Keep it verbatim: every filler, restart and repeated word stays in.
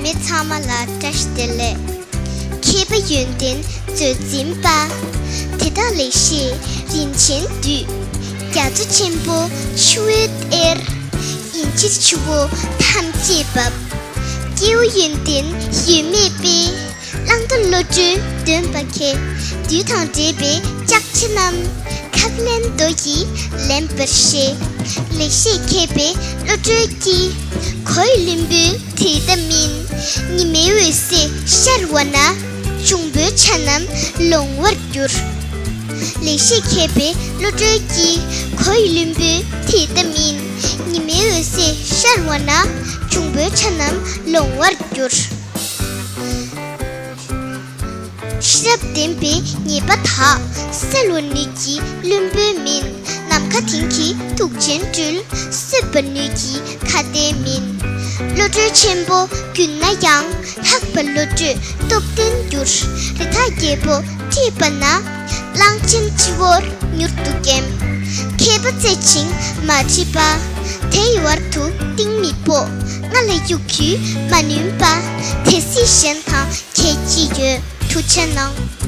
མི་ཚང་མ་ལ་བཀྲ་ཤིས་བདེ་ལེགས། མཁས་པ་ཡོན་ཏན་མཛོད་འཛིན་པ། དེ་དག་ལེགས་བཤད་རིན་ཆེན་བསྡུས། རྒྱ་མཚོ་ཆེན་པོ་ཆུ་བོའི་གཏེར། ཡིན་ཕྱིར་ཆུ་བོ་ཐམས་ཅད་འབབ། སྐྱེ་བོ་ཡོན་ཏན་ཡོད་མེད་དཔེ། བླང་དོར་བློ་གྲོས་འདོན་པ་མཁས། དུས་དང་འབྲེལ་བའི་ལྕགས་ཕྱེ་རྣམས། ཁབ་ལེན་རྡོ་ཡིས་ལེན་པར་ཤེས། ལེགས་བཤད་མཁས་པའི་བློ་གྲོས་ཀྱིས། གོས་བླུན་པོའི་དྲི་ལྟ་མིན། ཉི་མའི་འོད་ཟེར་ཤར་བ་ན། འབྱུང་པོའི་ཆ་རྣམས་ལོང་བར་འགྱུར། ལེགས་བཤད་མཁས་པའི་བློ་གྲོས་ཀྱིས། གོས་བླུན་པོའི་དྲི་ལྟ་མིན། ཉི་མའི་འོད་ཟེར་ཤར་བ་ན། འབྱུང་པོའི་ཆ་རྣམས་ལོང་བར་འགྱུར། ཤེས་རབ་ལྡན་པའི་ཉེས་པ་དག། སེལ་བར་ནུས་ཀྱི་བླུན་པོའི་མིན། ནམ་མཁའ་ལྡིང་གི་དུག་ཅན་སྤྲུལ། གསོད་པར་ནུས་ཀྱི་ཁྭ་ཏའི་མིན། བློ་གྲོས་ཆེན་པོ་རྒྱུད་ན་ཡང་། ལྷག་པར་བློ་གྲོས་སྟོབས་ལྡན་འགྱུར། རི་དྭགས་རྒྱལ་པོ་ཁྲིད་པ་ན། གླང་ཆེན་སྤྱི་བོར་མྱུར་དུ་འགེམས། མཁས་པ་རྩེ་ཞིང་མ་ཁྲིད་པ། དེ་ཡི་བར་དུ་གཏིང་མི་དཔོག་ང་ལ་གཡུག་རྒྱུས་མ་ནུས་པ། དེ་སྲིད་གཞན་དང་ཁྱད་ཅི་ཡོད། ཐུགས་རྗེ་གནང་།